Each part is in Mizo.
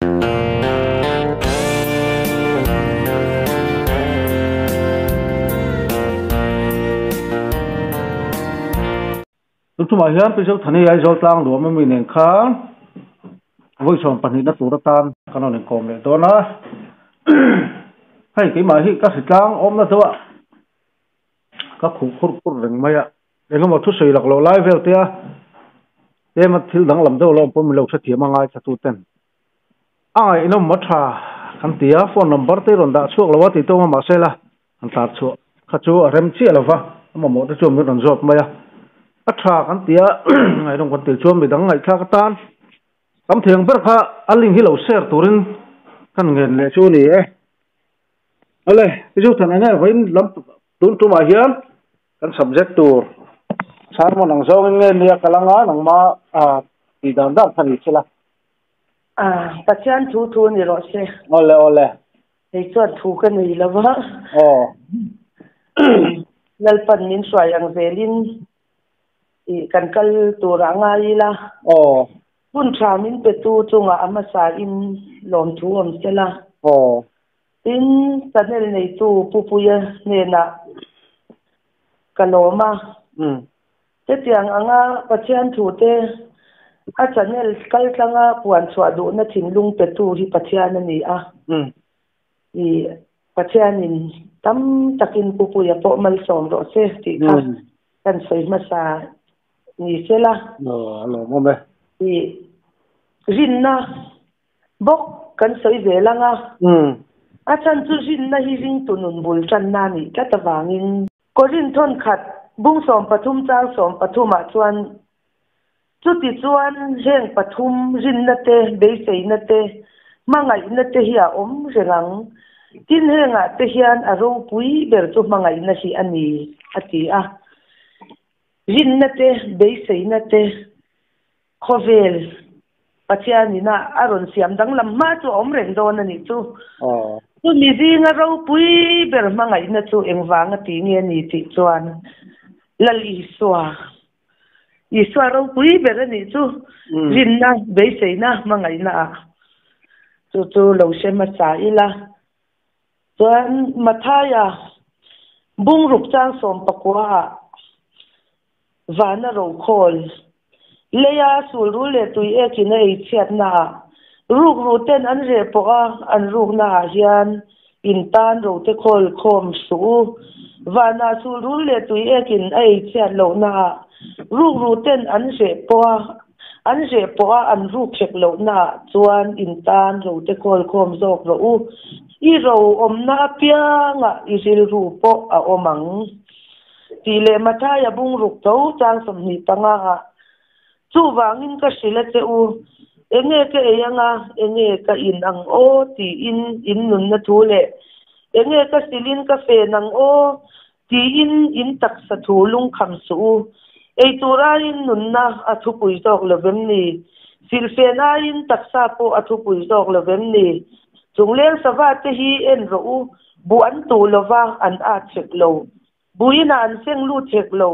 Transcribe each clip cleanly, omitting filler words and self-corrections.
Tuntumah hian Pi Zothani Aizawl tlang luam ami nen khan vawi 12 na tur atan kan rawn inkawm leh dawn a. Hei keimah hi ka hritlang awmna deuh a ka khuh khurh khurh reng mai a. Engemaw thusawi lak loh lai vel te a tlema thil danglam deuh lo awm pawh min lo hrethiam a ngaithla tu ten a ngaihnawm a tha kan ti a, phone number te i rawn dah chhuak lo a tih tawng a mahse la an tar chhuah kha chu a rem chiah lo va, a mamawh te chuan min rawn zawt mai a, a tha kan ti a ngaihnawm kan tih chuan midang ngaihthlak atan tam thei ang ber kha a link hi lo share turin kan ngen leh chu a ni e. Awle, Mizothana nge vawiin lam tun tumah hian Kan subject tur sermon ang zawngin nge nia kal anga nangma tih dan dan kha ni che la. Pathian thu thu ni rawh se. Awle awle. Kei chuan thu ka nei lo va. Aw. Lalpan min hruai ang zelin i kan kal tur ah ngai ila. Aw. Hun tha min petu chungah a hmasa in lawmthu awm sela. Aw. Tin, channel neitu Pu Puia hnenah ka lawm a. Hetiang anga Pathian thute a channel kaltlanga puan chhuah duhna thinlung petu hi Pathian a ni a. I Pathianin tam takin Pu Puia pawh malsawm rawh se tih kha kan sawi hmasa ni sela. Aw, a lawmawm e. I rinna Bawk kan sawi zel ang a. A chhan chu rinna hi ringtu nun bul tanna a nih tlat avangin. Korin thawnkhat bung 13 chang 13 ah chuan chuti chuan heng pathum rinna te, beiseina te, hmangaihna te hi a awm reng ang. Tin hengah te hian a ropui ber chu hmangaihna hi a ni a ti a. Rinna te, beiseina te. Khawvel Pathianin a a rawn siam danglam hma chu a awm reng dawn a nih chu. Chumi zinga ropui ber hmangaihna chu engvanga tih nge a ni tih chuan Lal Isua, Isua ropui ber a nih chu rinna, beiseina, hmangaihna ah chu chu lo hre hmasa ila. Chuan Mathaia bungruk chang 19 ah Vana rokhawl, leia sulrul leh tui ekin a ei chhiatnaah rukru ten an reh pawh a, an ruknaah hian in tan rote khawl khawm suh u. Vana sulrul leh tui ekin a ei chhiat lohnaah rukru ten an reh pawh a, an reh pawh a an ruk hrek lohnaah chuan in tan rote khawl khawm zawk rawh u. I ro awmna apiangah i rilru pawh a awm ang. Tih leh Mathaia bungruk tho chang 25 ah, Chuvangin ka hrilh a che u, enge ka ei anga, enge ka in ang aw tiin in nunna thu leh enge ka silin ka fen ang aw tiin in taksa thu lungkham suh u. Ei tur aiin nunna a thupui zawk lo vem ni? Silhfen aiin taksa pawh a thupui zawk lo vem ni? Chungleng sava te hi en rawh u, Buh an tuh lo va, an at hek lo. Buhin ah an seng lut hek lo.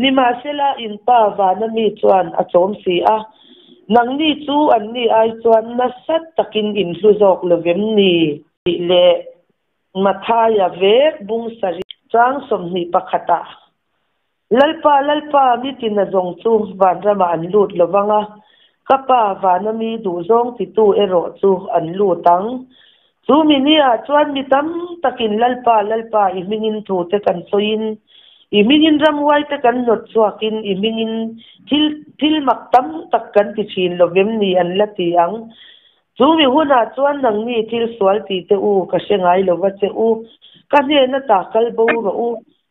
Nimahsela, in pa vana mi chuan a chawm si a, nangni chu anni ai chuan nasa takin in hlu zawk lo vem ni? Tih leh Mathaia vek bung sarih chang 21 ah, Lalpa, Lalpa, mi tina zawng chu vanramah an lut lo vang a, ka Pa vana mi duhzawng titu erawh chu an lut ang. Chu mi niah chuan mi tam takin Lalpa, Lalpa, i hmingin thute kan sawiin, i hmingin ramhuaite kan hnawt chhuakin, i hmingin thil thil mak tam tak kan ti thin lo vem ni an la ti ang. Chu mi hunah chuan nangni thil sual tih te u ka hre ngai lo va che u, ka hnena ta kal bo rawh u,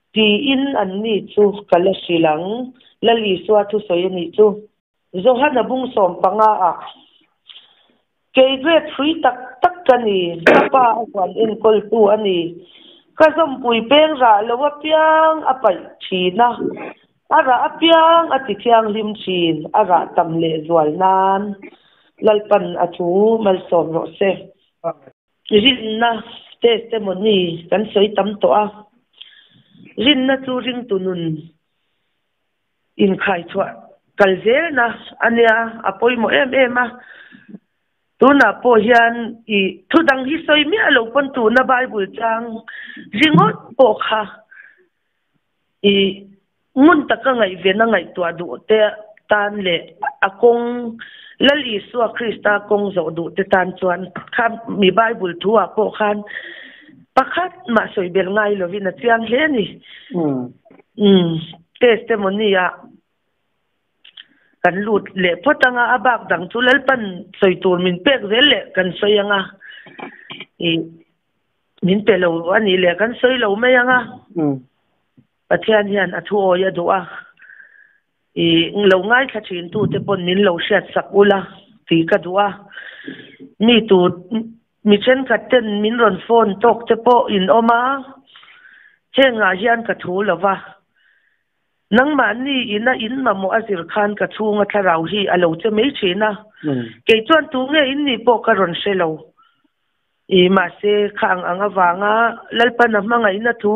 Tiin anni chu ka la hrilh ang, Lal Isua thusawi a nih chu. Johana bung 15 ah, Kei grape hrui tak tak ka ni, ka pa a huan enkawltu a ni. Ka zawmpui peng rah lo apiang a paih thin a, a rah apiang a ti thianghlim thin, a rah tam leh zual nan Lalpan a thu malsawm rawh se. Rinna testimony kan sawi tam tawh a, rinna chu ringtu nun inkhaichhuah kal zelna a nia, a pawimawh em em a. Tunah pawh hian i thu dang hi sawi miah lo pawn tuna Bible chang ringawt pawh kha i ngun taka ngaihven a ngaihtuah duh te tan leh a kawng Lal Isua Krista kawng zawh duh te tan chuan kha mi Bible thu ah pawh khan pakhat mah sawi belh ngai lovin a chiang hle a ni. Umm testimony ah Kan lut leh phawt anga a bak dang chu Lalpan sawi tur min pek zel leh kan sawi anga ih min pe lo a nih leh kan sawi lo mai anga Pathian hian a thu awi a duh a ih lo ngaithla thin tu te pawn min lo hriat sak ula tih ka duh a mi tur mi thenkhat ten min rawn phone tawk te pawh in awm a hengah hian ka thu lo va. Nangmahni ina in mamawh a zir khan ka chhunga thlarau hi a lo che mai thin a, kei chuan tu nge in nih pawh ka rawn hre lo. I mahse, kha ang ang avanga Lalpan a hmangaihna thu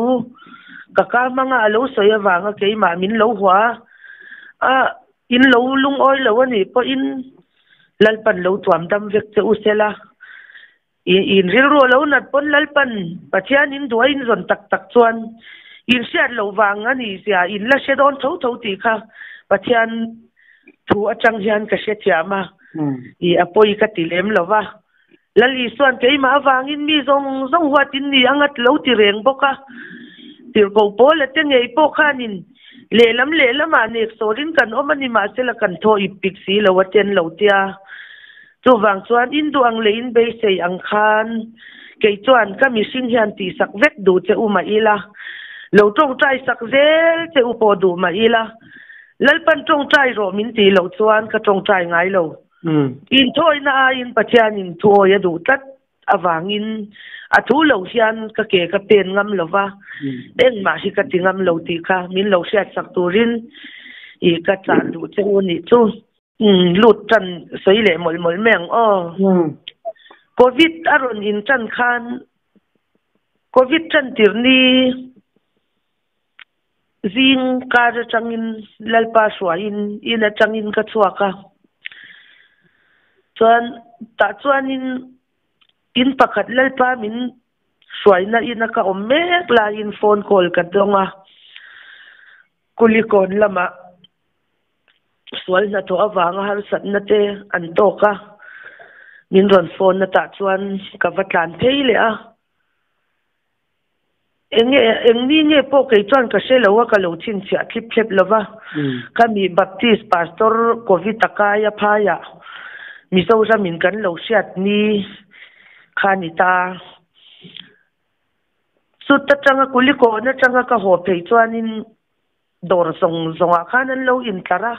ka ka hmanga a lo sawi avanga keimah min lo hua a, in lo lungawi lo a nih pawhin Lalpan lo tuam dam vek che u sela. I in rilru a lo nat pawn Lalpan Pathian in duh a in zawn tak tak chuan in hriat loh vang a ni zia in la hre dawn tho tho tih kha Pathian thu atang hian ka hrethiam a, i a pawi ka ti lem lo va. Lal Isuan keimah avangin mi zawng zawng huat in ni anga lo ti reng bawk a, tirhkoh pawl a te ngei pawh khanin lehlam lehlamah nek sawrin kan awm a ni mahsela kan thaw ip pik si lo a ten lo tia. Chuvang chuan in duh ang leh in beisei ang khan kei chuan ka mihring hian tihsak vek duh che u mah ila, lo tawngtai sak zel che u pawh duh mah ila, Lalpan tawngtai rawh min tih loh chuan ka tawngtai ngai lo. Inthawina aiin Pathianin thuawi a duh tlat avangin a thu lo hian ka ke ka pen ngam lo va, engmah hi ka ti ngam lo tih kha min lo hriatsak turin i ka chah duh che u nih chu. Umm lut tan sawi leh mawlh mawlh mai ang aw. Covid a rawn in tan khan Covid tan tir ni zing kar atangin Lalpa hruaiin in atangin ka chhuak a. Chuan tah chuanin in pakhat Lalpa min hruaina ina ka awm mek laiin phone call ka dawng a. Kulikawn lamah Sual hnathawh avanga harsatna te an tawk a, min rawn phone na tah chuan ka va tlan phei leh a. Enge eng ni nge pawh kei chuan ka hre lo a, ka lo chhinchhiah thlip thlep lo va. Ka mi Baptist Pastor Covid a kai a phaiah Mizoramin kan lo hriat ni kha ni ta. Chut atanga Kulikawn atanga ka haw phei chuanin Dawr zawng zawngah khan an lo intlar a,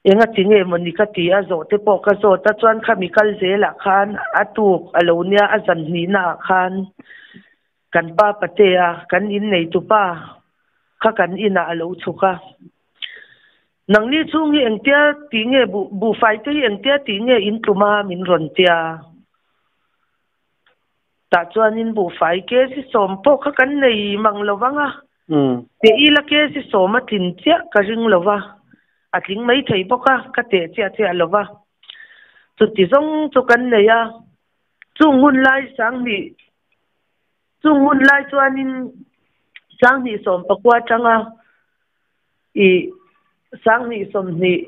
enga ti nge maw ni ka ti a, zawhte pawh ka zawt a, chuan khami kal zelah khan a tuk a lo nia, a zan hnihnaah khan kan pa patea kan inneitupa kha kan inah a lo chhuk a, nangni chhung hi engtia tih nge buhfai te hi engtia tih nge in tlum a min rawn tia. Tah chuanin buhfai kg sawm pawh kha kan nei mang lo vang a, teh ila kg sawm a tlin chiah ka ring lo va, a tling mai thei bawk a, ka teh chiah chiah lo va. Chuti zawng chu kan nei a, chung hun lai sanghnih, chung hun lai chuanin sanghnih sawm pakua tanga ih sanghnih sawmhnih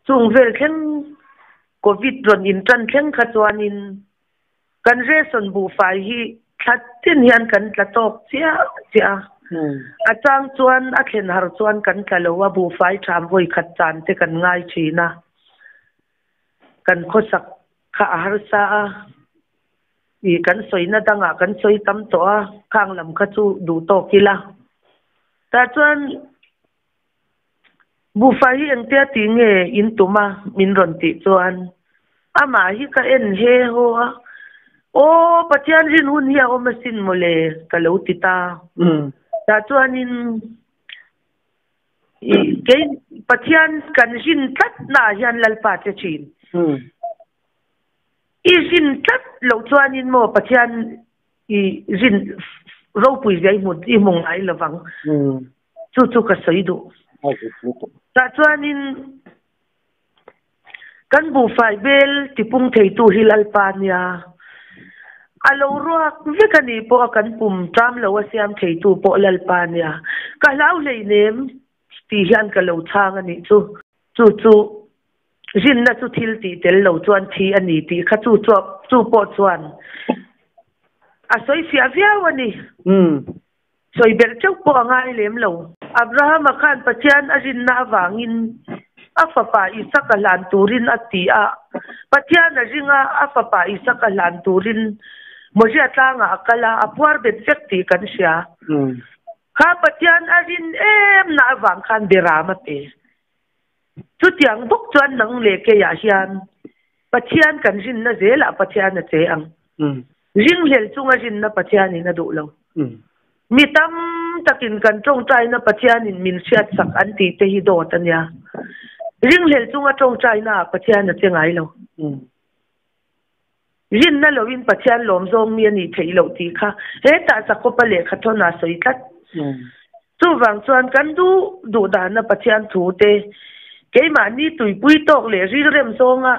chung vel thleng covid rawn intan thleng kha chuanin Kan ration buhfai hi thla tin hian kan tla tawk chiah chiah a. A chang chuan a thlen har chuan kan tla lo a, buhfai tham vawi khat chan te kan ngai thin a. Kan khawsak kha a harsa a, ih kan sawina dangah kan sawi tam tawh a, khang lam kha chu duh tawk ila. Tah chuan Buhfai hi engtia tih nge in tum a? min rawn tih chuan amah hi ka en he haw a, Aw Pathian rin hun hi a awm asin mawle ka lo ti ta. Tah chuanin kei Pathian kan rin tlat naah hian Lalpa che thin. I rin tlat loh chuanin maw Pathian i rin ropui zia i hmu ngai lovang. Chu chu ka sawi duh. Tah chuanin Kan buhfai bel tipung theitu hi Lalpa nia. A lo ruak vek a nih pawh a kan pum ṭam lo a siam theitu pawh Lalpa nia. Ka hlau hleinem tih hian ka lo chhang a nih chu. Chu chu rinna chu thil tih tel lo chuan thi a ni tih kha chu chu pawh chuan a sawi fiah viau a ni. Sawi belh teuh pawh a ngai lem lo. Abrahama khan Pathian a rinna avangin a fapa Isaka hlan turin a ti a. Pathian a ring a, a fapa Isaka hlan turin Moria tlangah a kal a, a phuar bet vek tih kan hria. Kha Pathian a rin em na avang khan Beram a pe. Chutiang bawk chuan nang leh keiah hian Pathian kan rinna zelah Pathian a che ang. Ringhlel chunga rinna Pathianin a duh lo. Mi tam takin kan tawngtaina Pathianin min hriatsak an tih te hi dawt a nia. Ringhlel chunga tawngtainaah Pathian a che ngai lo. Rinna loin Pathian lawm zawng mi a nih theih loh tih kha hetah Jakob-a lehkha thawn a sawi tlat. Chuvang chuan kan duh duh dana Pathian thu te keimahni tuipui tawk leh rilrem zawnga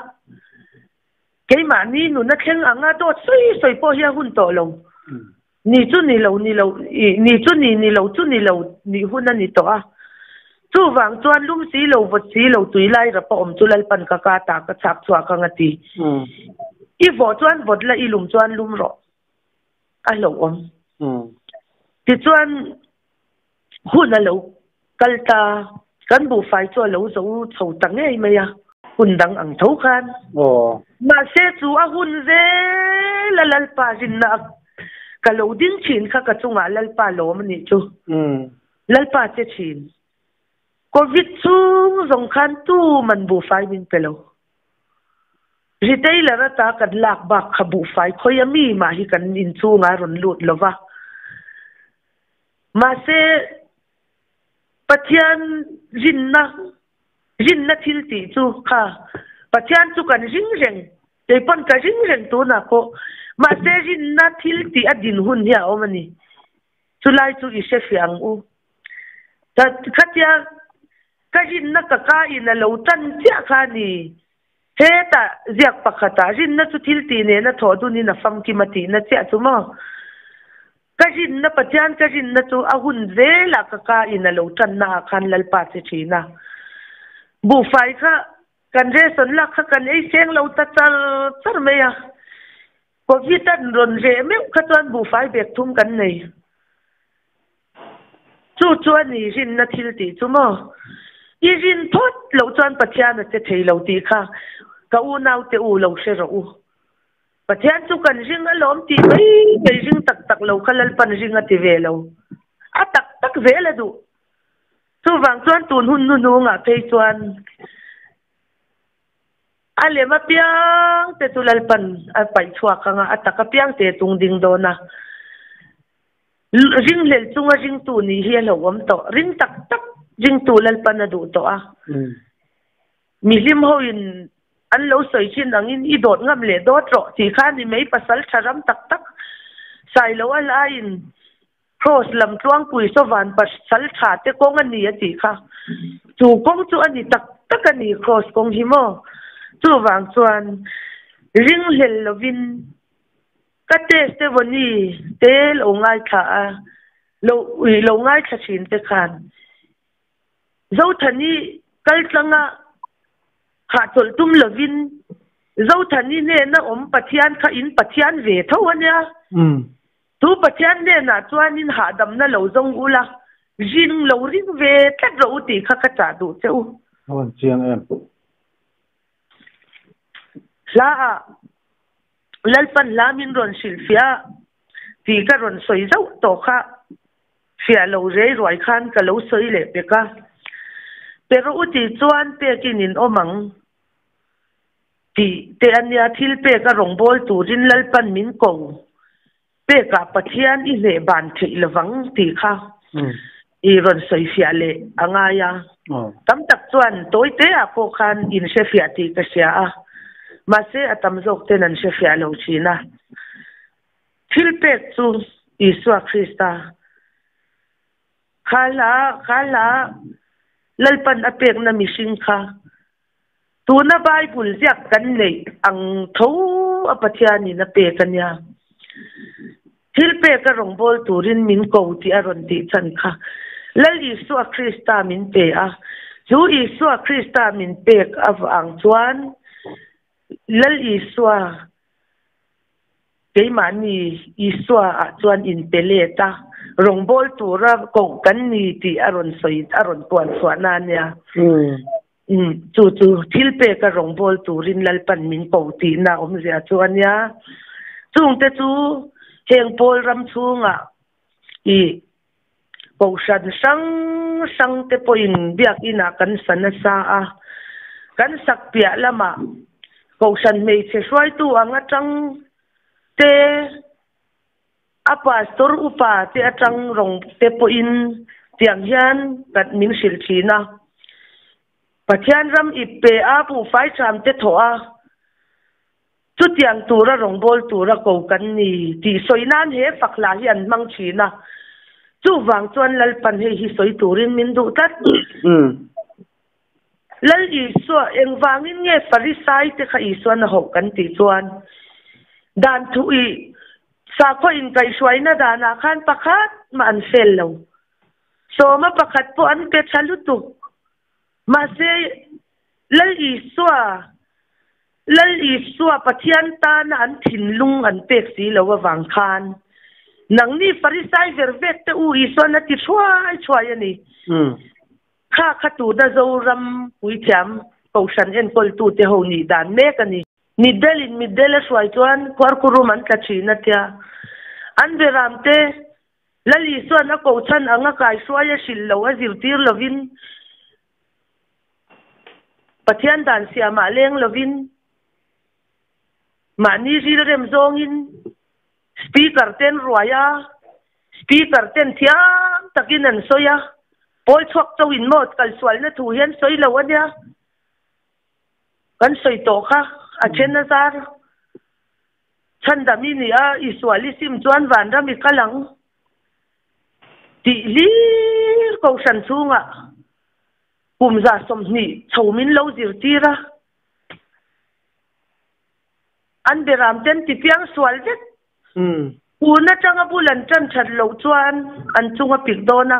Keimahni nuna thleng anga dawt sawi sawi pawh hi a hun tawh lo. Ni chu ni lo, ni lo, ih, ni chu ni, ni lo chu ni lo nih hun a ni tawh a. Chuvang chuan lum si lo, vawt si lo, tui lai rap a awm chu Lalpan ka ka ta ka chhak chhuak ang a ti. I vawh chuan vawt la, i lum chuan lum rawh. A hlauhawm. Tichuan hun a lo kal ta, kan buhfai chu a lo zo chho ta ngei mai a, hun dang ang tho khan. Mahse chu a hun zel a Lalpa rinna a ka lo ding thin kha ka chungah Lalpa lawm a nih chu. Lalpa che thin. Covid chhung zawng khan tuman buhfai min pe lo. Retailer ata kan lak bak kha buhfai khawi a mi mah hi kan inchhungah a rawn lut lo va. Mahse, Pathian rinna, rinna thil tih chu kha Pathian chu kan ring reng, kei pawn ka ring reng tunah pawh. Mahse, rinna thil tih a din hun hi a awm a ni. Chulai chu i hre fiah ang u. Khatia ka rinna ka ka in a lo tan chiah kha a ni. Hetah ziak pakhatah rinna chu thil tih nena thawh dunin a famkim a tihna chiah chu maw? Ka rinna Pathian ka rinna chu a hun zelah ka ka in a lo tanna ah khan Lalpa che thin a. Buhfai kha kan ration lak kha kan ei seng lo ta char char mai a. Covid an rawn reh meuh kha chuan buhfai bek thum kan nei. Chu chu a ni rinna thil tih chu maw? I rin phawt loh chuan Pathian a che thei lo tih kha ka unaute u lo hre rawh u. Pathian chu kan ring alawm tih mai mai ring tak tak lo kha Lalpan ring a ti ve lo. A tak tak zel a duh. Chuvang chuan tun hun hnuhnungah phei chuan a lem apiang te chu Lalpan a paih chhuak ang a, a tak apiang te a tung ding dawn a. Ringhlel chunga ringtu nih hi a hlauhawm tawh. Ring tak tak ringtu Lalpan a duh tawh a. Mihlim hoin an lo sawi thin angin i dawt ngam leh dawt rawh tih kha a ni mai. Pasal tha ram tak tak Sailo a laiin Cross lam tluangpui saw van pasal tha te kawng a ni a tih kha. Chu kawng chu a ni tak tak a ni Cross kawng hi maw? Chuvang chuan ringhlel lovin Ka test te vawni te lo ngaithla a, lo ui lo ngaithla thin te khan Zothani kal tlanga hahchawlh tum lovin Zothani hnena awm Pathian kha in Pathian ve tho a nia. Chu Pathian hnenah chuanin hahdamna lo zawng ula, ring lo ring ve tlat rawh u tih kha ka chah duh che u. A rawn chiang em? Hla ah Lalpan hla min rawn hrilh fiah tih ka rawn sawi zauh tawh kha fiah lo rei ruai khan ka lo sawi leh pek a. Pe rawh u tih chuan pekin in awm ang tih te a nia, thil pek a rawngbâwl turin Lalpan min ko pekah Pathian i hneh ban theih lovang tih kha i rawn sawi fiah leh a ngai a. Tam tak chuan tawi te ah pawh khan in hre fiah tih ka hria a, mahse a tam zawk ten an hre fiah lo thin a. Thil pek chu Isua Krista kha hla kha hla Lalpan a pekna mihring kha. Tuna Bible ziak kan neih ang tho a Pathianin a pek a nia. Thil pek a rawngbâwl turin min ko tih a rawn tih chhan kha Lal Isua Krista min pe a. Chu Isua Krista min pek avang chuan Lal Isua Keimahni Isua ah chuan inpe let a, rawngbâwl tura koh kan ni tih a rawn sawi a rawn puan chhuahna a nia. Chu chu thil peka rawngbâwl turin Lalpan min ko tihna awmzia chu a nia. Chungte chu heng pawl ram chhungah i kohhran hrang hrangte pawhin biakinah kan sa nasa a, kan sak piah lamah kohhran hmeichhe hruaitu ang atang te, a pastor upa te atang rawng te pawhin tiang hian kan min hrilh thin a. Pathian ram ip pe a, buhfai ṭham te thawh a. Chutiang tura rawngbâwl tura ko kan ni tih sawi nan he fak hla hi an hmang thin a, chuvang chuan Lalpan hei hi sawi turin min duh tlat. Lal Isua, engvangin nge Farisai te kha Isuan a hauh kan tih chuan, dan thu i sakhaw inkaihhruaina danah khan pakhat mah an fel lo. Sawma pakhat pawh an pe tha lutuk. Mahse, Lal Isua, Lal Isua Pathian tana an thinlung an pek si lo avang khan, nangni Farisai ver vek te u Isuan a ti thuai thuai a ni. Kha kha tuna Zoram puithiam Kohhran enkawltute ho nih dan mek a ni. Mitdel in mitdel a hruai chuan khuarkurum an tla thin a tia. An beramte Lal Isuan a kohchhan anga kaihruai a hrilh lo a zirtir lovin, Pathian dan siamah leng lovin, mahni rilrem zawngin Speaker ten ruai a, Speaker ten thiam takin an sawi a, pawl chhuak cho in maw kalsualna thu hi an sawi lo a nia, kan sawi tawh kha a then a zar. Chhandam i nih a, i sual i sim chuan vanram i kal ang tih hlir kohhran chhungah kum 20 chho min lo zirtir a, an beram ten ti piang sual vek. Tun atanga bul an tan that loh chuan an chung a pik dawn a,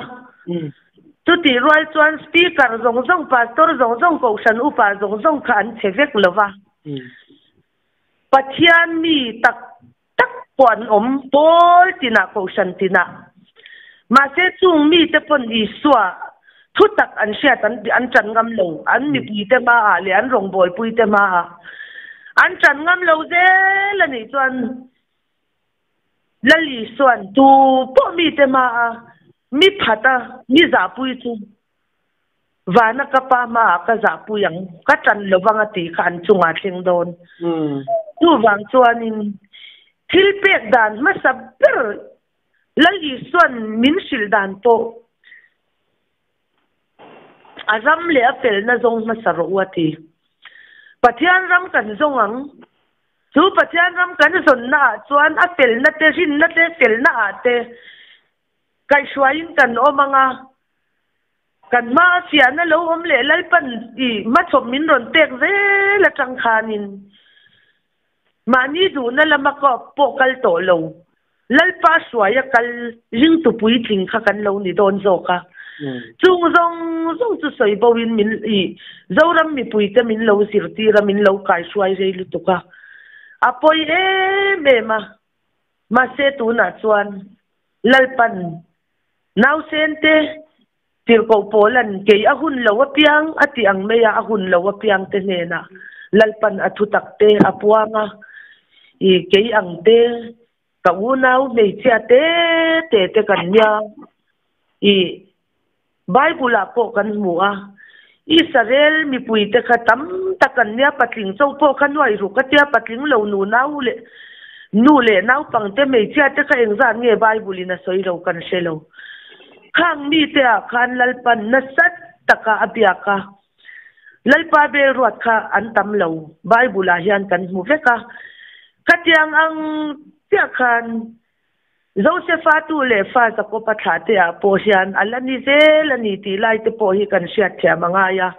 chutih rual chuan Speaker zawng zawng, Pastor zawng zawng, kohhran upa zawng zawng kha an chhe vek lo va. Pathian mi tak tak pawh an awm pawl tinah kohhran tinah. Mahse chung mite pawn Isua thu tak an hriat an an ṭan ngam lo, an mipuite hmaah leh an rawngbawlpuite hmaah an ṭan ngam lo zel a nih chuan Lal Isua'n tu pawh mite hmaa mi phata mi zahpui chu Vana ka pa hmaah ka zahpui ang, ka ṭan lo vang a tih kha an chungah thleng dawn. Chuvang chuanin thil pek dan hmasa ber Lal Isua'n min hrilh dan pawh a ram leh a felna zawng hmasa rawh u a ti. Pathian ram kan zawng ang. Chu Pathian ram kan zawnnaah chuan a felna te, rinna te, felnaah te Kaihhruaiin kan awm ang a, kan hma a fiahna lo awm leh Lalpan i hmachhawp min rawn pek zel atang khanin mahni duhna lama ka pawh kal tawh lo, Lalpa hruaia kal ringtu puitling kha kan lo ni dawn zawk a. Chung zawng zawng chu sawi bo in min i Zoram mipuite min lo zirtir a, min lo kaihruai rei lutuk a, a pawi em em a. Mahse tunah chuan Lalpan nausen te tirhkoh pawlan kei a hun lo apiang a ti ang mai a, a hun lo apiang te hnenah Lalpan a thutak te a puang a, i kei ang te ka unau hmeichhia te te te kan nia i Bible ah pawh kan hmu a, Israel mipui te kha tam tak an nia, patling cho pawh kha nuai ruk a tia, patling lo nu nau leh nu leh naupang te hmeichhia te kha engzat nge Bible in a sawi lo kan hre lo. Khang mi te ah khan Lalpan nasa taka a biak a, Lalpa bel ruat kha an tam lo, Bible ah hian kan hmu vek a, khatiang ang chiah khan Josefa tu leh fa Jakoba thlah te ah pawh hian a la ni zel a ni tih lai te pawh hi kan hriat thiam a ngai a.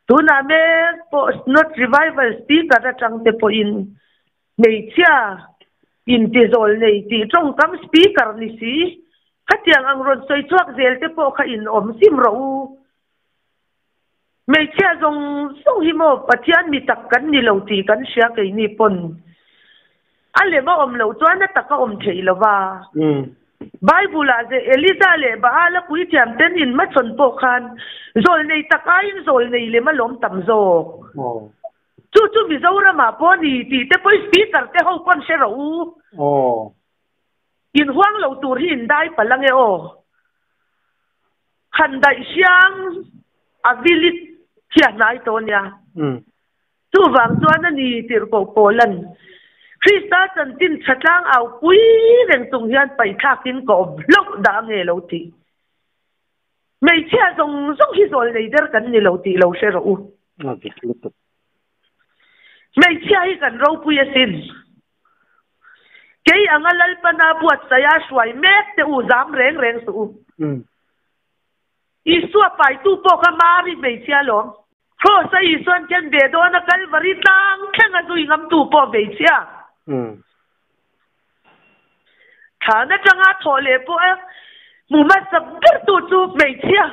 Tunah mek pawh Synod Revival Speaker atang te pawhin hmeichhia intizawl nei tih tawngkam Speaker ni si, khatiang ang rawn sawi chhuak zel te pawh kha in awm sim rawh u. Hmeichhia zawng zawng hi maw Pathian mi tak kan ni lo tih kan hria keini pawn a lem a awm loh chuan a tak a awm theih lo va. Bible ah ze Eliza leh Baal a puithiam ten in hmachhawn pawh khan zawlnei tak aiin zawlnei lem a lawm tam zawk. Chu chu Mizoram ah pawh ni tih te pawh i speaker te ho pawn hre rawh u. In huang lo tur hi in dai palh ange aw. Han daih hriang a vilik hi a hnai tawh ania. Chuvang chuan a ni tirhkoh Paulan, Krista chanchin tha tlang au pui reng chung hian paihthlakin ka awm hlauh dah nge lo tih. Hmeichhia zawng zawng hi zawl nei der kan ni lo tih lo hre rawh u. Hmeichhia hi kan ropui asin. Kei anga Lalpana buatsaia hruai mek te u zam reng reng suh u. Isua paitu pawh kha Mari hmeichhia lawm. Kraws a Isuan ken ve dawn a Kalvari tlang thleng a zui ngamtu pawh hmeichhia. Thlan atanga thawh leh pawh a hmu hmasa bertu chu hmeichhia.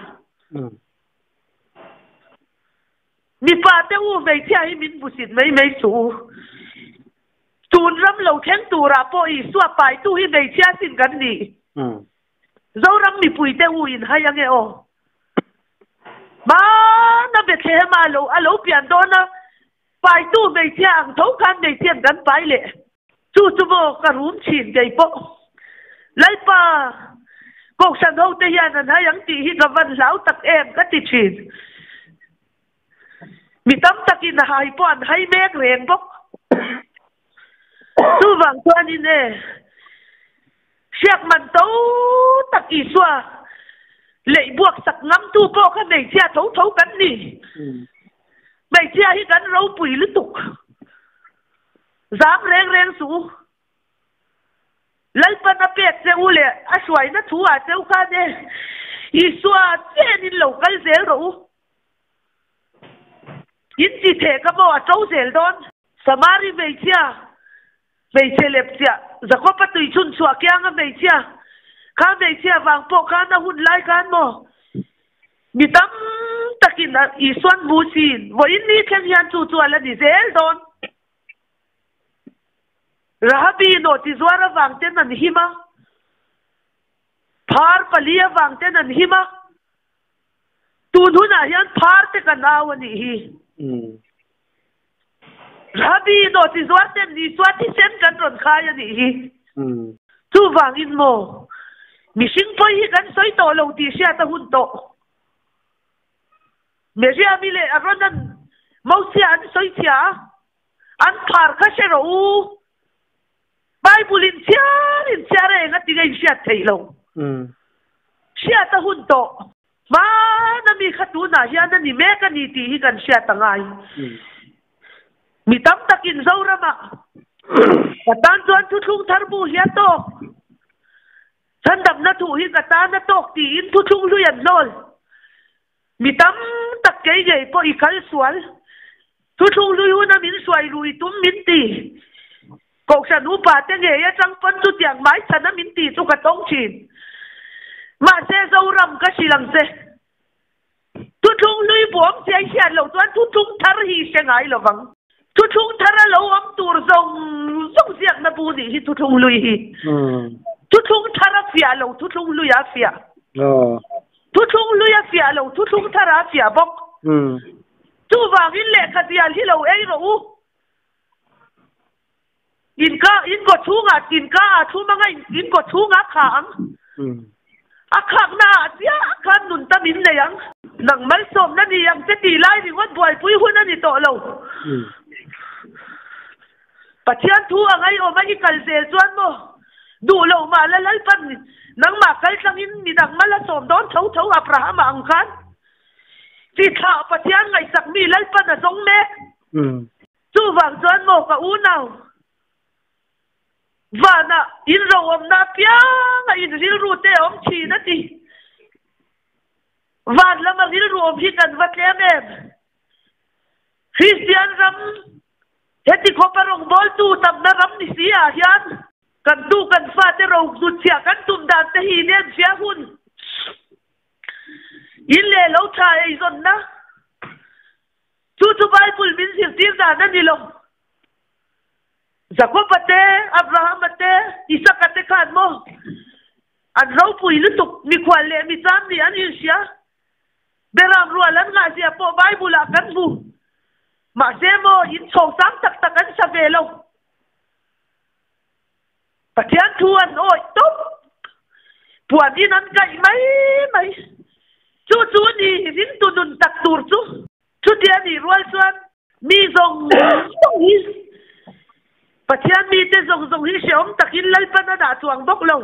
Mipa te u hmeichhia hi min busit mai mai suh u. Tun ram lo thleng turah pawh Isua paitu hi hmeichhia sin kan ni. Zoram mipui te u in hai ange aw. Hmana Bethlehem ah lo a lo pian dawn a, paitu hmeichhia ang tho khan hmeichhian kan pai leh. Chu chu maw ka rum thin kei pawh. Lalpa, Kohhran ho te hian an hai ang tih hi ka van hlau tak em ka ti thin. Mi tam takin a hai pawh an hai mek reng bawk. Chuvang chuanin e, hriak man to tak Isua leih buak sak ngamtu pawh kha hmeichhia tho tho kan ni. Hmeichhia hi kan ropui lutuk. Zam reng reng suh u. Lalpan a pek che u leh a hruaina thu ah cheu khan e, Isua chenin lo kal zel rawh u. In ti theh ka maw a to zel dawn. Samari hmeichhia, hmeichhe lepchiah, Jakob-a tui chhun chhuah kianga hmeichhia, kha hmeichhia vang pawh khan a hun lai khan maw mi tam takin Isuan hmu sin, vawiin ni thleng hian chu chu a la ni zel dawn. Rahabi nawhchizuar avang ten an him a, phar pali avang ten an him a, tun hunah hian phar te kan au a nih hi. Rahabi nawhchizuar ten Isua thisen kan rawn khai a nih hi. Chuvangin maw, mihring pawi hi kan sawi tawh lo tih hriat a hun tawh. Miriam-i leh Aaron-a'n Mosia an sawi chhia a, an phar kha hre rawh u. Bible in chhiar in chhiar a eng a ti nge in hriat theih lo. Hriat a hun tawh. Hmana mi kha tunah hian a ni mek a ni tih hi kan hriat a ngai. Mi tam takin Zoramah ka tan chuan thuthlung thar bu hi a tawk. Chhandamna thuh hi ka tan a tawk tiin thuthlung hlui an hlawl. Mi tam tak kei ngei pawh i kal sual. Thuthlung hlui huna min hruai lui tum min ti. Kohhran upa te ngei atang pawn chutiang mai chhana min ti chu ka tawng thin. Mahse Zoram ka hrilh ang che. Thuthlung hlui buam che i hriat loh chuan thuthlung thar hi i hre ngai lo vang. Thuthlung thar a lo awm tur zawng zawng ziakna bu nih hi thuthlung hlui hi. Thuthlung thar a fiah lo thuthlung hlui a fiah. Thuthlung hlui a fiah lo thuthlung thar a fiah bawk. Chuvangin lehkha zial hi lo ei rawh u. In ka in kaw chhungah in ka ah thum anga in kaw chhungah kha ang. A khakna ah chiah khan nun tam in nei ang. Nang malsawmna ni ang che tih lai ringawt buaipui hun a ni tawh lo. Pathian thu a ngaiawm a i kal zel chuan maw duh loh mah la Lalpan nangmah kal tlangin midang mal a sawm dawn tho tho Abraham a ang khan chi thlah Pathian ngaihsak mi Lalpan a zawng mek. Chuvang chuan maw ka unau, vanah in roawmna apianga in rilru te a awm thin a ti. Van lama rilru awm hi kan va tlem em? Kristian ram heti khawpa rawngbawltu tamna ram ni si ah hian kan tu kan fate ro hnutchhiah kan tum dan te hi nen fia hun in leh lo tha eizawnna chu chu Bible min zirtir dan a ni lo. Jakob-a te, Abraham-a te, Isaka te khan maw an ropui lutuk mikhual leh micham nih an inhria. Beram rual an ngahzia pawh Bible ah kan hmu. Mahse maw in chhawng sang tak tak an sa ve lo. Pathian thu an awih tawp. Puan in an kaih mai mai. Chu chu ni ringtu nun tak tur chu. Chutia nih rual chuan mi zawng zawng hi Pathian mite zawng zawng hi hrehawm takin Lalpan a dah chuang bawk lo.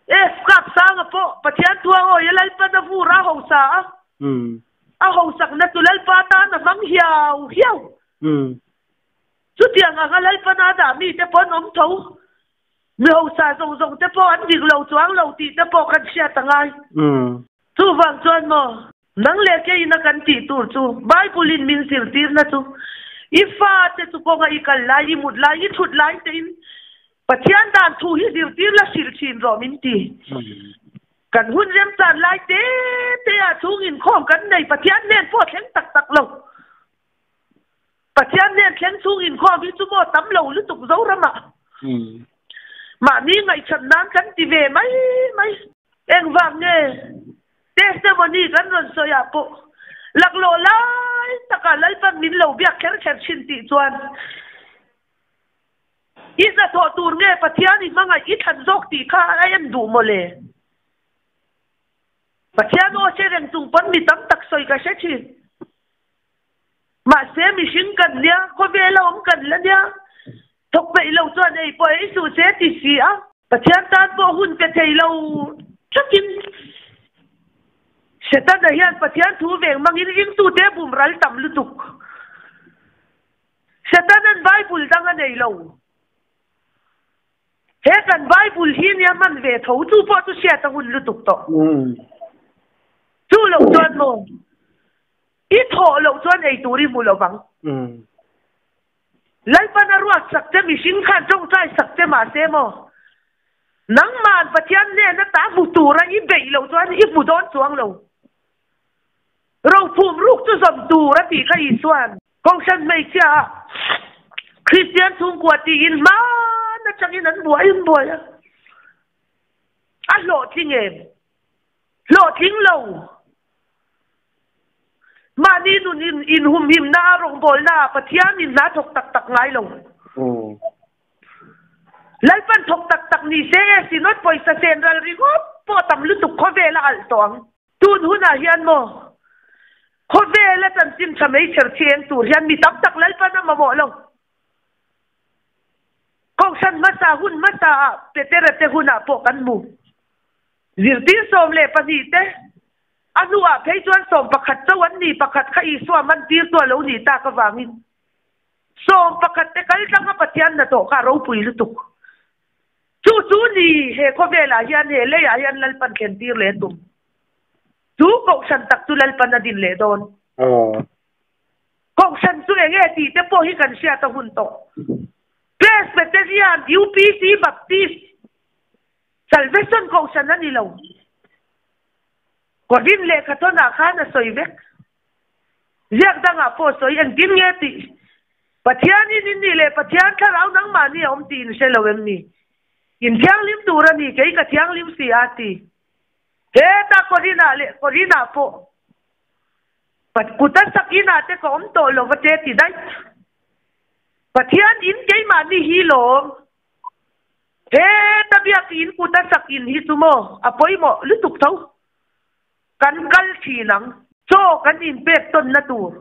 F kap sanga pawh Pathian thua awi a Lalpan a vur a hausa a, a hausakna chu Lalpa tan a hmang hiau hiau. Chutiang anga Lalpan a dah mite pawh an awm tho. Mi hausa zawng zawng te pawh an dik lo chuang lo tih te pawh kan hriat a ngai. Chuvang chuan maw, nang leh keiin a kan tih tur chu Bible in min zirtirna chu i fate chu kawnga i kal lai, i mut lai, i thut lai tein Pathian dan thu hi zirtir la hrilh thin rawh min ti. Kan hun remchan lai te te ah chhung inkhawm kan nei Pathian hnen pawh thleng tak tak lo. Pathian hnen thleng chhung inkhawm hi chu maw tam lo lutuk Zoramah. Mahni ngaihchan nan kan ti ve mai mai. Engvang nge testimony kan rawn sawi ah pawh laklawh lai takah Lalpan min lo biak kher kher thin tih chuan I hnathawh tur nge Pathian i hmangaih i thlan zawk tih kha a en duh maw le? Pathian aw hre reng chung pawn mi tam tak sawi ka hre thin. Mahse mihring kan nia, khawvel a awm kan la nia, thawk peih lo chuan ei pawh ei suh se ti si a. Pathian tan pawh hun pe thei lo thakin Setana hian Pathian thu veng hmangin ringtute bum ral tam lutuk. Setanan Bible dang a nei lo. He kan Bible hi nia hman ve tho chu pawh chu hriat a hun lutuk tawh. Chu loh chuan maw i thawh loh chuan ei tur i hmu lo vang. Lalpan a ruat sak che mihring khan tawngtai sak che mahse maw nangman Pathian hnena ta hmu tura i beih loh chuan i hmu dawn chuang lo. Rophum ruk chu zawm tur a tih kha Isuan. Kohhran hmeichhia ah Kristian chhungkua tiin hman atangin an buai an buai a, a hlawhtling em? Hlawhtling lo. Mahni nun in inhumhimna a rawngbawlna ah Pathian in hna thawk tak tak ngai lo. Lalpan thawk tak tak ni se e sinawt pawisa sen ral ringawt pawh tam lutuk khawvel a alh tawh ang. Tun hunah hian maw khawvela chanchin tha mai chher cheng tur hian mi tam tak Lalpan a mamawh lo. Kohhran hmasa hun hmasa ah Petera te hunah pawh kan hmu. Zirtir 12 te a hnuah phei chuan 11 chauh an ni pakhat kha Isua man tir chu a lo nih tak avangin 11 te kal tlanga Pathian hnathawh kha a ropui lutuk. Chu chu ni he khawvelah hian he leiah hian Lalpan thlen tir leh a tum. Chu kohhran tak chu Lalpan a din leh dawn. Kohhran chu eng nge tih te pawh hi kan hriat a hun tawh. Presbyterian, UPC, Baptist, Salvation kohhran a ni lo. Korin lehkhathawnah khan a sawi vek. Ziak dangah pawh sawi engtin nge tih Pathianin in nih leh Pathian thlarau nangmahni a awm tih in hre lo em ni? In thianghlim tur a ni, kei ka thianghlim si a ti. Heta Korinah leh Korinah pawh Kuta sak inah te ka awm tawh lo va che ti daih. Pathian in keimahni hi lawm. Heta biak in kuta sak in hi chu maw a pawimawh lutuk tho. Kan kal thin ang. Chaw kan inpek tawnna tur.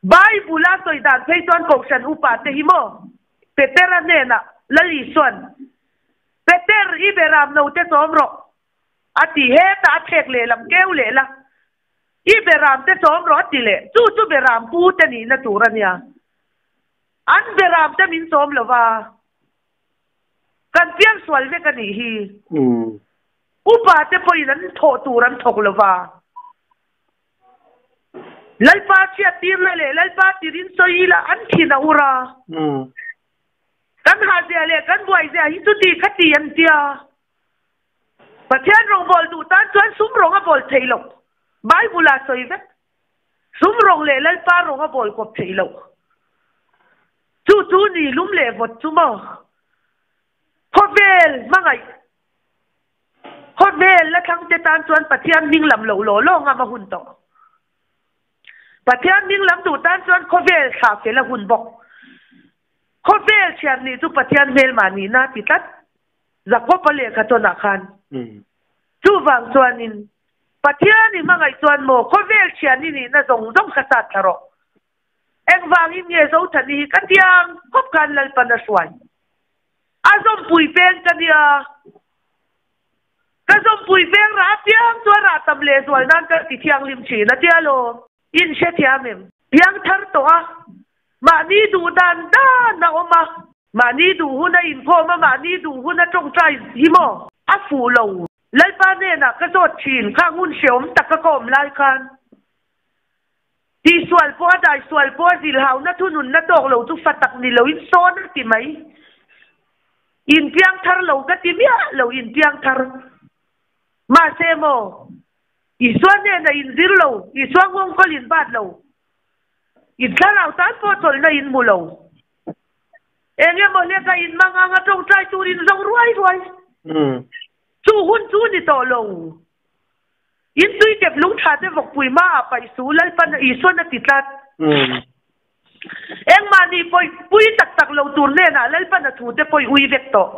Bible a sawi dan phei chuan Kohhran upa te hi maw Petera hnenah Lal Isuan, Peter, i beram no te chawm rawh, a ti. Hetah a thlek lehlam keu leh la, I beram te chawm rawh a ti leh. Chu chu beram pu te nihna tur a nia. An beram te min chawm lo va, kan piang sual vek a nih hi. Upa te pawhin an thawh tur an thawk lo va. Lalpa hriattirna leh Lalpa tirin sawi ila an thin a ur a. Kan hahzia leh kan buaizia hi chuti kha ti an tia. Pathian rawngbawl duh tan chuan sum rawng a bawl theih loh. Bible ah sawi vek. Sum rawng leh Lalpa rawng a bawl kawp theih loh. Chu chu ni lum leh vawt chu maw? Khawvel hmangaih Khawvel la thlangte tan chuan Pathian hming lam loh law law ngam a hun tawh. Pathian hming lam duh tan chuan khawvel thlah fel a hun bawk. Khawvel thian nih chu Pathian hmelmah nihna a ti tlat. Jakob-a lehkha tawnah khan. Chuvang chuanin, Pathian i hmangaih chuan maw khawvel thian i nihna zawng zawng kha sat thla rawh. Engvangin nge Zothani hi ka tiang khawp khan Lalpan a hruai? A zawmpui peng ka nia. Ka zawmpui peng rah apiang chu a rah tam lehzual nan ka ti thianghlim thin a tia law. In hrethiam em? Piang thar tawh a, mahni duh dan dan a awm a. Mahni duh hun a inkhawm a, mahni duh hun a tawngtai hi maw? A fuh lo. Lalpa hnenah ka zawt thin, khang hun hrehawm taka ka awm lai khan. Tihsual pawh a daisual pawh a zilhauna thununna tawk lo chu fa tak ni loin sawn a ti mai. Inpiang thar lo ka ti miah lo inpiang thar. Mahse maw, Isua hnena inzir lo, Isua nghawngkawl in bat lo, in thlarau tan pawh chawlhna in hmu lo. Eng emaw hleka in mang anga tawngtai tur in zawng ruai ruai. Chu hun chu ni tawh lo. In tui tep lung tha te vawkpui hma ah paih su Lalpan Isuan a ti tlat. Engmah nih pawi pui tak tak lo tur nen ah Lalpan a thu te pawi ui vek tawh.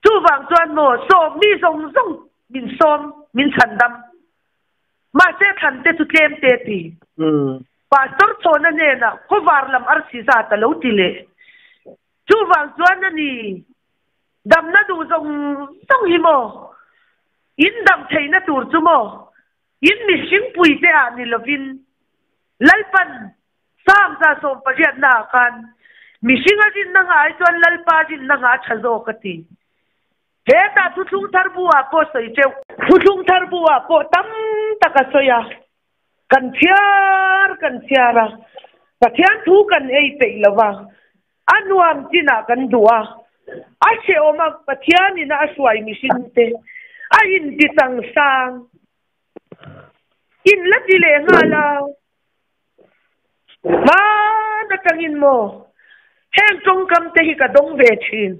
Chuvang chuan maw sawm mi zawng zawng min sawm min chhan dam. Mahse thlan te chu tlem te ti. Pastor chhawna nen ah khawvar lam arsi zat a lo ti leh. Chuvang chuan a ni Damna duh zawng zawng hi maw? In dam theihna tur chu maw? In mihring puite ah ni lovin Lalpan Sangza 18 ah khan mihring a rinna nghah ai chuan Lalpa rinna nghah a tha zawk a ti. Hetah Thuthlung Thar bu ah pawh sawi teuh. Thuthlung Thar bu ah pawh tam tak a sawi a, kan chhiar kan chhiar a, Pathian thu kan ei peih lo va, A nuam chinah kan duh a, a hrehawm a, Pathianin a hruai mihringte a inti changsang in la ti leh nghal a. Hman atangin maw heng tawngkam te hi ka dawng ve thin.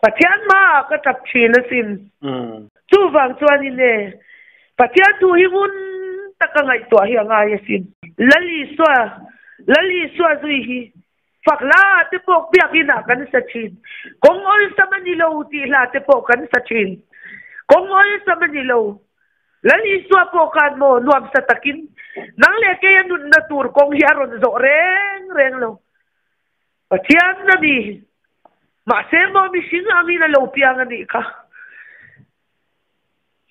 Pathian hmaah ka tap thin asin. Chuvang chuanin e, Pathian thu hi ngun taka ngaihtuah hi a ngai asin. Lal Isua, Lal Isua zui hi fak hla te pawh biakinah kan sa thin. Kawng awlsam a ni lo tih hla te pawh kan sa thin. Kawng awlsam a ni lo. Lal Isua pawh khan maw nuamsa takin nang leh keia nunna tur kawng hi a rawn zawh reng reng lo. Pathian a ni. Mahse maw mihring angin a lo piang a nih kha.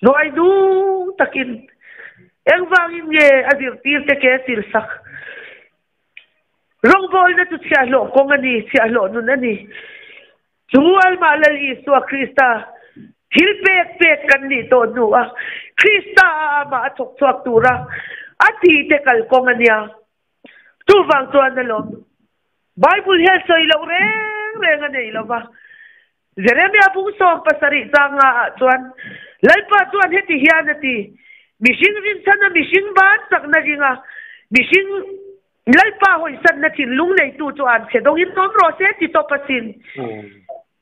Hnuai nung takin engvangin nge a zirtirte ke a silsak? Rawngbawlna chu chhiahhlawh kawng a ni, chhiahhlawh nun a ni. Chu Almah Lal Isua Krista thil pek pek kan nih tawh hnu a, Krista a amah a thawk chhuak tura a tihte kalkawng a nia. Chuvang chuan alawm Bible hian sawi loh reng reng a nei lo va. Jeremia bung 70 changa ah chuan Lalpa chuan heti hian a ti, Mihring rinchhana mihring ban chakna ringa mihring Lalpa hawisanna thinlung neitu chu an chhe dawngin awm rawh se ti tawp asin.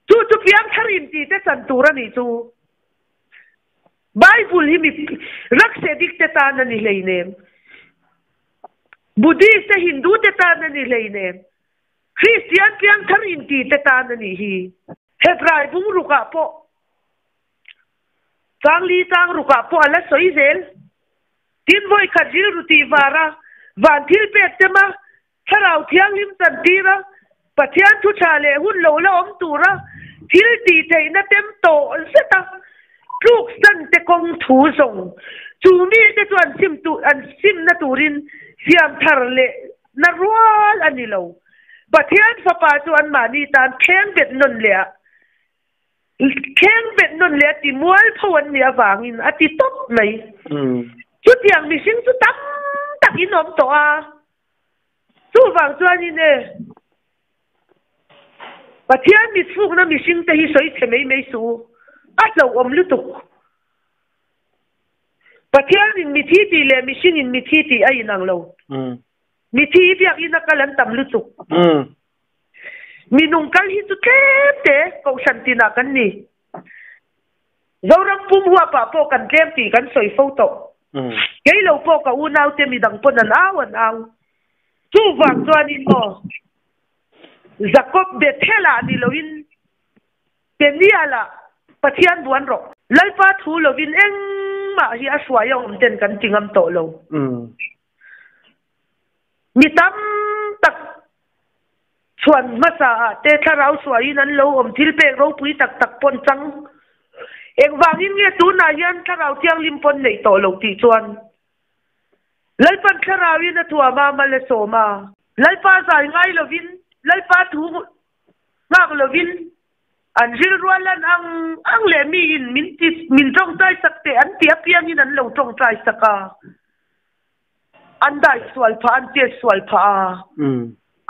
Chu chu piangthar inti te chan tur a nih chu. Bible hi mi rakseh dik te tan a ni hleinem. Buddhist te Hindu te tan a ni hleinem. Kristian piangthar inti te tan a nih hi. Hebrai bung rukah pawh changli chang rukah pawh a la sawi zel. Tin vawikhat rilru tih vara van thil pek te ma Thlarau Thianghlim chantir a, Pathian thu tha leh hun lo la awm tura thil tih theihna tem tawh zet a, tluk san te kawng thu zawng chu mite chu an sim tu an simna turin siam thar leh na rual a ni lo. Pathian Fapa chu anmahni tan thleng bet nawn leh a, thleng bet nawn leh a ti mual pho an nih avangin a ti tawp mai. Chutiang mihring chu tam tak in awm tawh a. Chuvang chuanin e, Pathian mitfukna mihringte hi sawi chhe mai mai suh u, a hlauhawm lutuk. Pathianin mithi tih leh mihringin mithi tih a inang lo. Mithi hi biakina kal an tam lutuk. Mi nung kal hi chu tlem te kohhran tinah kan ni. Zoram pum huapah pawh kan tlem tih kan sawi fo tawh. Kei lo pawh ka unaute midang pawn an au an au. Chuvang chuanin maw Jakob Bethel-ah ni loin Peniel-ah Pathian buan rawh. Lalpa thu lovin engmah hi a hruai a awm ten kan ti ngam tawh lo. Mi tam tak chhuan hmasa ah te thlarau suaiin an lo awm thil pek ropui tak tak pawn chang. Engvangin nge tunah hian thlarau thianghlim pawn neih tawh lo tih chuan Lalpan thlarauin a thuam a, mal a sawm a. Lalpa zai ngai lovin, Lalpa thu nghak lovin an rilrual lan ang ang leh miin min ti min tawngtai sak teh an ti apiangin an lo tawngtai sak a. An dai sual phah, an chet sual phah a,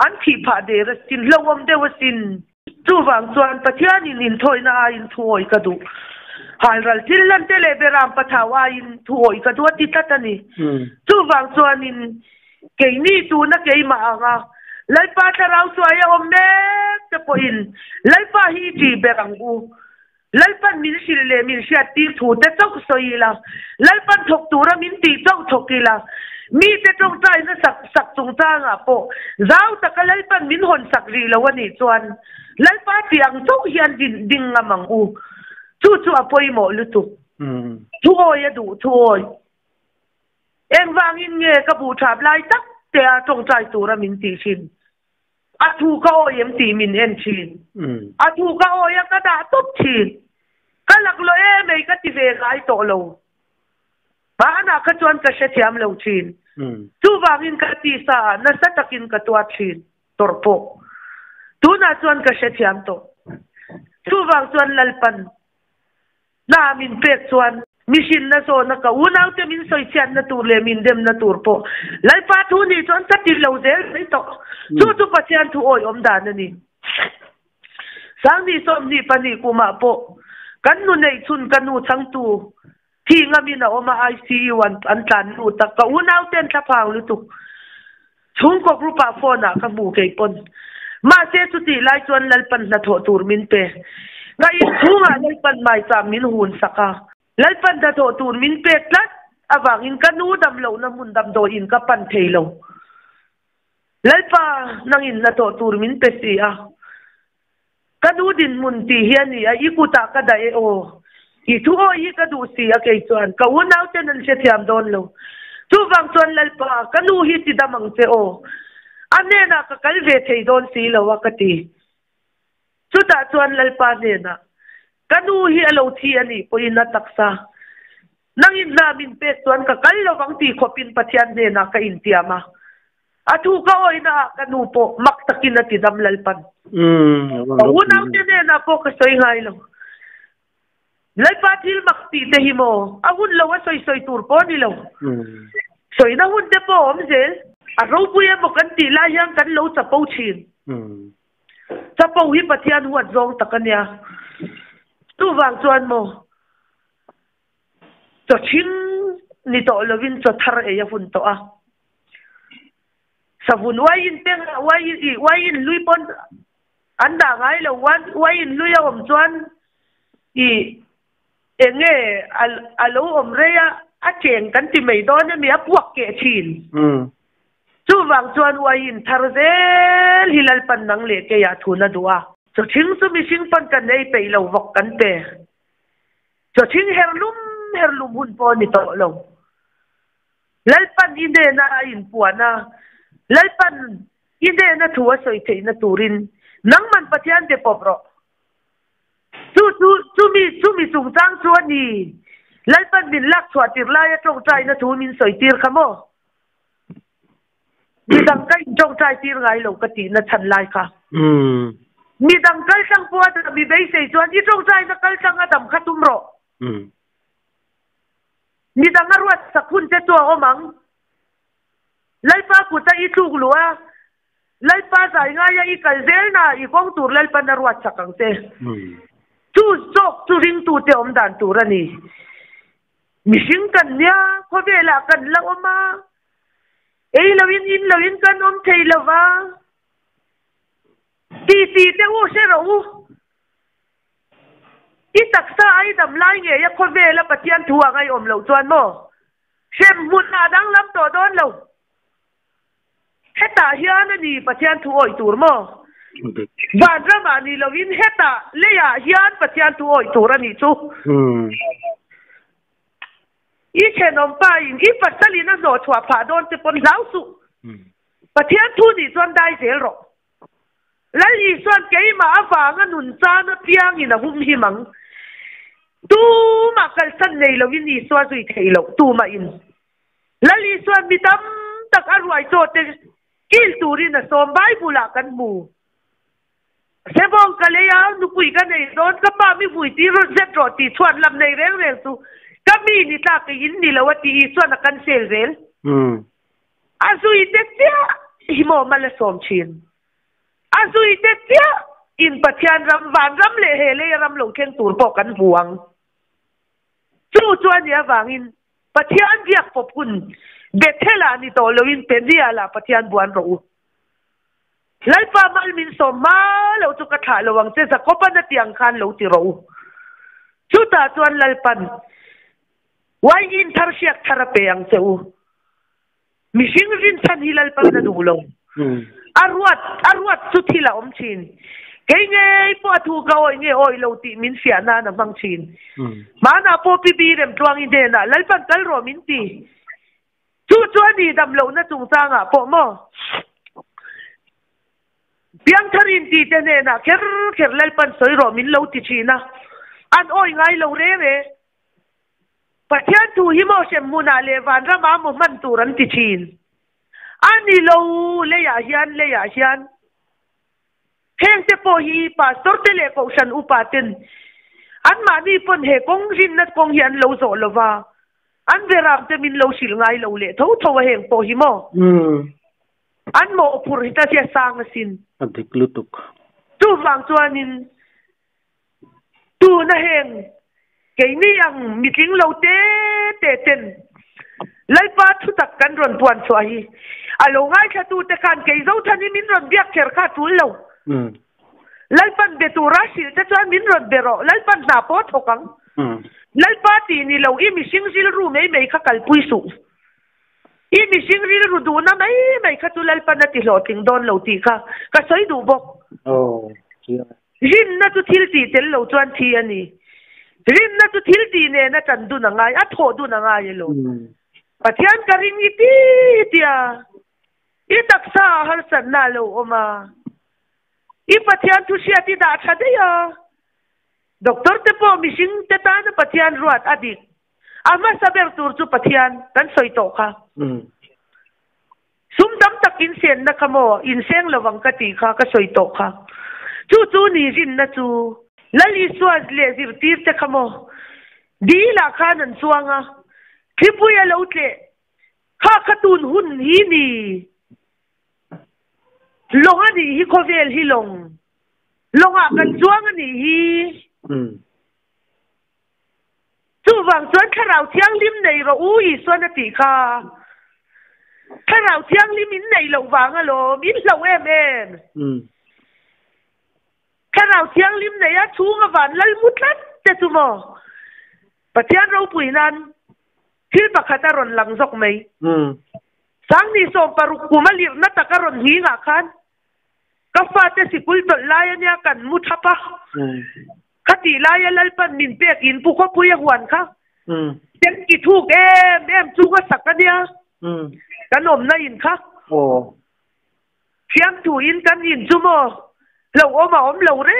an thih phah der asin, hlauhawm deuh asin. Chuvang chuan Pathianin inthawihna aiin thuawi ka duh. Halral thil lan te leh beram pathau aiin thuawi ka duh a ti tlat a ni. Chuvang chuanin keini tuna keimah anga Lalpa thlarau chuai a awm mek te pawhin Lalpa hi i ṭih ber ang u. Lalpan min hrilh leh min hriat tir thu te chauh sawi ila, Lalpan thawk tura min tih chauh thawk ila, mite tawngtaina sak sak chungchangah pawh zau taka Lalpan min hawn sak rih lo a nih chuan Lalpa tih ang chauh hian din ding ngam ang u. Chu chu a pawimawh lutuk. Thuawi a duh thuawi. Engvangin nge ka buh thap lai tak tea tawngtai tura min tih thin? A thu ka awi em tih min en thin. A thu ka awi a ka dah tawp thin. Ka laklawh em ei ka ti ve ngai tawh lo. Hmanah kha chuan ka hrethiam lo thin. Chuvangin ka tisa ah nasa takin ka tuar thin tawrh pawh. Tunah chuan ka hrethiam tawh. Chuvang chuan Lalpan Hna min pek chuan mihrinna zawhna ka unaute min sawichhiatna tur leh min demna tur pawh Lalpa thu nih chuan ka ti lo zel mai tawh. Chu chu Pathian thu awihawm dan a ni. Sangni 22 kumah pawh kan nu neih chhun ka nu changtu thi ngamin a awm a, ICU an an tlan lut a, ka unauten thlaphang lutuk chhungkaw group ah phone ah ka hmu kei pawn. Mahse chutih lai chuan Lalpan hnathawh tur min pe. Ka inchhungah Lalpan maicham min hun sak a. Lalpan hnathawh tur min pek tlat avangin ka nu dam lohna hmun damdawiin ka pan thei lo. Lalpa nangin hnathawh tur min pe si a. Ka nu dinhmun tih hi a ni a, i kutah ka dah e aw. I thu awi hi ka duh si a kei chuan ka unauten an hrethiam dawn lo. Chuvang chuan Lalpa, ka nu hi ti dam ang che aw. A hnenah ka kal ve thei dawn si lo a ka ti. Chutah chuan Lalpa hnenah, Ka nu hi a lo thi a nih pawhin a taksa. Nangin hna min pek chuan ka kal lovang tih khawpin Pathian hnenah ka intiam a. A thu ka awihna ah ka nu pawh mak takin a ti dam Lalpan. Ka unaute hnenah pawh ka sawi ngai lo. Lalpa thil mak tih te hi maw a hun lo a sawi sawi tur pawh a ni lo. Sawina hun te pawh a awm zel. A ropui emaw kan tih lai hian kan lo chapo thin. Chapo hi Pathian huat zawng tak a nia. Chuvang chuan maw chaw thing ni tawh lovin chaw thar ei a hun tawh a. Savun uaiin pengah uaiin ih uaiin hlui pawn an dah ngai lo uaiin hlui a awm chuan ih eng nge a lo awm rei a a cheng kan ti mai dawn emi a puak keh thin. Chuvang chuan uaiin thar zel hi Lalpan nang leh keiah thun a duh a. Chaw thing chu mihring pawn kan ei peih lo vawk kan pe. Chaw thing her lum her lum hun pawh a ni tawh lo. Lalpan i hnena a inpuan a, Lalpan i hnena thu a sawi theihna turin nangman Pathian be pawp rawh. Chu chu chumi chumi chungchang chu a ni. Lalpan min lak chhuah tir laia tawngtaina thu min sawi tir kha maw? Midang ka intawngtai tir ngai lo ka tihna chhan lai kha. Midang kaltlang pawh a dam i beisei chuan i tawngtaina kaltlang a dam kha tum rawh. Midang a ruat sak hun che chu a awm ang. Lalpa kuta i tluk luh a, Lalpa zai ngaia i kal zel na i kawng tur Lalpan a ruat chak ang che. Chu zawk chu ringtute awm dan tur a ni. Mihring kan nia, khawvelah kan la awm a, ei loin in loin kan awm thei lo va. Titi te u hre rawh u. I taksa ai dam lai ngei a khawvela Pathian thu ang ai awm loh chuan maw? Hrem hmun ah danglam tawh dawn lo. Hetah hian a ni Pathian thu awih tur maw? Vanram ah ni lovin hetah leiah hian Pathian thu awih tur a nih chu. I thenawm pa in i pasal in a hnawh chhuah phah dawn che pawn hlau suh. Pathian thu nih chuan dai zel rawh. Lal Isuan keimah avanga nun chan apiangin a hum him ang. Tumah kalsan nei lovin Isua zui theih loh tumah in. Lal Isuan mi tam tak a ruai chaw te kil turin a sawm Bible ah kan hmu. Sebawng ka lei a, nupui ka nei dawn, ka pa mi vui tir zet rawh tih chhuan lam nei reng reng chu ka mi ni tlak i in ni lo a tih Isuan a cancel zel. A zui te chiah hi maw mal a sawm thin. A zui te chiah in Pathian ram, van ram leh he lei a ram lo thleng tur pawh kan hmu ang. Chu chu a nih avangin Pathian biak pawp hun Bethel ah ni tawh loin Peniel ah Pathian buan rawh u. Lalpa mal min sawm hma lo chu ka thlah lo ang che Jakoban a ti ang khan lo ti rawh u. Chutah chuan Lalpan Uaiin thar hriak thar a pe ang che u. Mihring rinchhan hi Lalpan a duh lo. A ruat, a ruat chu thil a awm thin. Kei ngei pawh a thu ka awih nge awih lo tih min fiah nan a hmang thin. Hmanah pawh Pi Bi Remtluangi hnenah Lalpan kal rawh min ti. Chu chu a ni dam lohna chungchangah pawh maw? Piangtharin tih te hnenah kher kher Lalpan sawi rawh min lo ti thin a, an awih ngai lo reng e. Pathian thu hi maw hrem hmunah leh vanramah maw hman tur an ti thin. A ni lo, leiah hian, leiah hian. Heng te pawh hi pastor te leh kohhran upa ten anmahni pawn he kawng rinna kawng hi an lo zawh lo va, an veram te min lo hrilh ngai lo leh tho tho a heng pawh hi maw? An mawhphurh hi ta sia sang asin. A dik lutuk. Chuvang chuanin Tuna heng keini ang mitling lo te te ten Lalpa thutak kan rawn puan chhuah hi a lo ngaithlatute khan kei Zothan hi min rawn biak kher kha a tul lo. Lalpan be tura hrilh te chuan min rawn be rawh, Lalpan hna pawh a thawk ang. Lalpa tih ni lo i mihring rilru mai mai kha kalpui suh. I mihring rilru duhna mai mai kha chu Lalpan a ti hlawhtling dawn lo tih kha ka sawi duh bawk. Rinna chu thil tih tel lo chuan thi a ni. Rinna chu thil tih nena ṭan dun a ngai, a thawh dun a ngai elo. Pathian ka ring i ti tia i taksa ah harsatna a lo awm a, i Pathian thu hriat i dah ṭha daih a. Doctor te pawh mihring te tana Pathian ruat a dik. A hmasa ber tur chu Pathian kan sawi tawh kha. Sum tam tak in senna kha maw in seng lovang ka tih kha ka sawi tawh kha. Chu chu ni rinna chu. Lal Isua leh zirtir te kha maw dil ah khan an chuang a, thlipui a lo tleh kha kha tun hun hi ni. Lawng a nih hi khawvel hi lawng. Lawng ah kan chuang a nih hi. Chuvang chuan Thlarau Thianghlim nei rawh u Isuan a tih kha. Thlarau Thianghlim in nei loh vang alawm, in hlauh em em. Thlarau Thianghlim nei a chhunga van lal mu tlat te chu maw? Pathian ropui nan thil pakhat a rawn lang zawk mai. Sangni 16 kum a lirhna tak a rawn nghingah khan ka fate sikul tawlh lai ania kan mu thap a. Khatih laia Lalpan min pek in Pu Khawpui a huan kha ten ki thuk em em chung a sak a nia kan awmna in kha. Fiamthu in kan in chu maw hlauhawm a awm lo re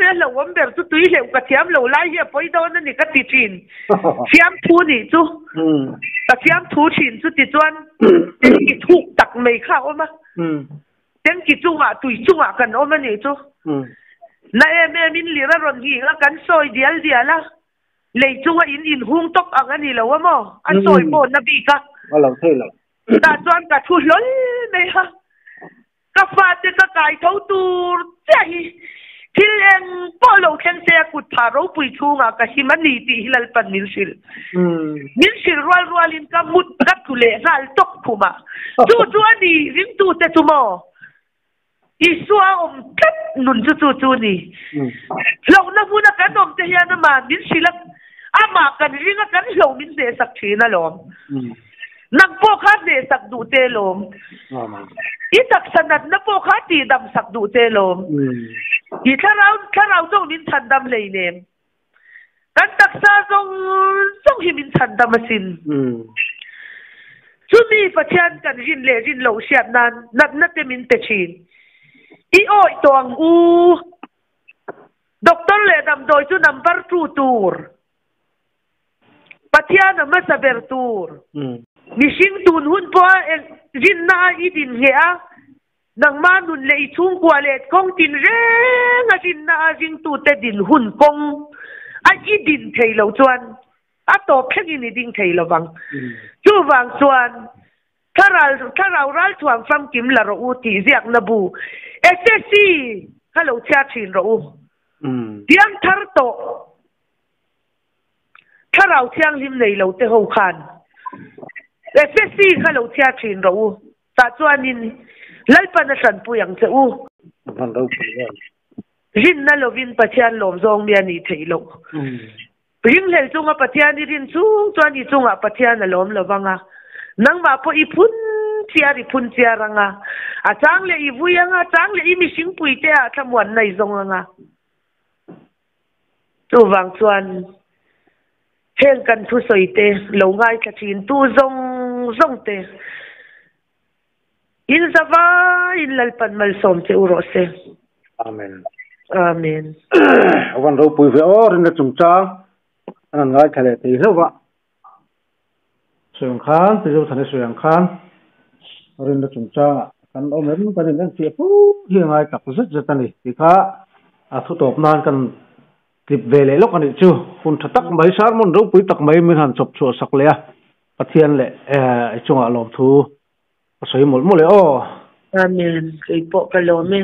re hlauhawm ber chu tui hleuh ka thiam lo lai hi a pawi dawn a ni ka ti thin. Fiamthu nih chu ka fiamthu thin chu tichuan ten ki thuk tak mai kha a awm a. Tanki chungah tui chungah kan awm a nih chu. Na em em in lir a rawn nghing a, kan sawi dial dial a, lei chunga in inhung tawp ang a ni lo a maw? A sawi pawh na bik a. A lo thei lo. Tah chuan ka thu hlawl mai a, ka fate ka kai tho tur chiah hi thil eng pawh lo thleng se a kut phah ropui chhungah ka him a ni tih hi Lalpan min hrilh. Min hrilh rual rualin ka mut ka tlu leh nghal tawp khum a, chu chu a ni ringtute chu maw? Isua a awm tlat nun chu chu chu a ni. Hlauhna hmuna kan awm te hian amah min hrilh a, amah kan ring a, kan hlo min hnehsak thin alawm. Nang pawh kha hnehsak duh te alawm. I taksa natna pawh kha tihdam sak duh te alawm. I thlarau thlarau zawng min chhandam hleinem. Kan taksa zawng zawng hi min chhandam asin. Chumi Pathian kan rin leh rin loh hriat nan natna te min pe thin. I awih tawh ang u. Doctor leh damdawi chu number two tur. Pathian a hmasa ber tur. Mihring tun hun pawha rinna a i din ngheh a, Nangmah nun leh i chhungkua leh kawng tin reng a rinna a ringtute din hun kawng a i din thei lo chuan a tawp thlengin i ding thei lo vang. Chuvang chuan Thlarau Thlarau ralthuam famkim la rawh u tih ziakna bu SSC kha lo chhiar thin rawh u. Piang thar tawh Thlarau thianghlim nei lo te ho khan SSC kha lo chhiar thin rawh u. Tah chuanin Lalpan a hranpui ang che u. Van ropui em. Rinna lovin Pathian lawm zawng mi a nih theih loh. Ringhlel chunga Pathian i rin chung chuan i chungah Pathian a lawm lo vang a. Nangmah pawh i phun chiar i phun chiar ang a. A chang leh i vui ang a, chang leh i mihringpui te ah thlamuanna i zawng ang a. Chuvang chuan Heng kan thusawi te lo ngaithla thin tu zawng zawng te in zavaiin Lalpan malsawm che u rawh se. Amen. Amen. A van ropui ve aw rinna chungchang an han ngaithla leh thei hlauh va. Sawi ang khan, Pi Zothana sawi ang khan rinna chungchangah kan awm em kan in enfiah fo hi a ngai tak zet zet a ni tih kha a thu tawp nan kan Tlip ve leh lawk a nih chu. Hun tha tak mai, sermon ropui tak mai min han chawp chhuah sak leh a, Pathian leh i chungah lawmthu ka sawi mawlh mawlh e aw. Amen, kei pawh ka lawm e.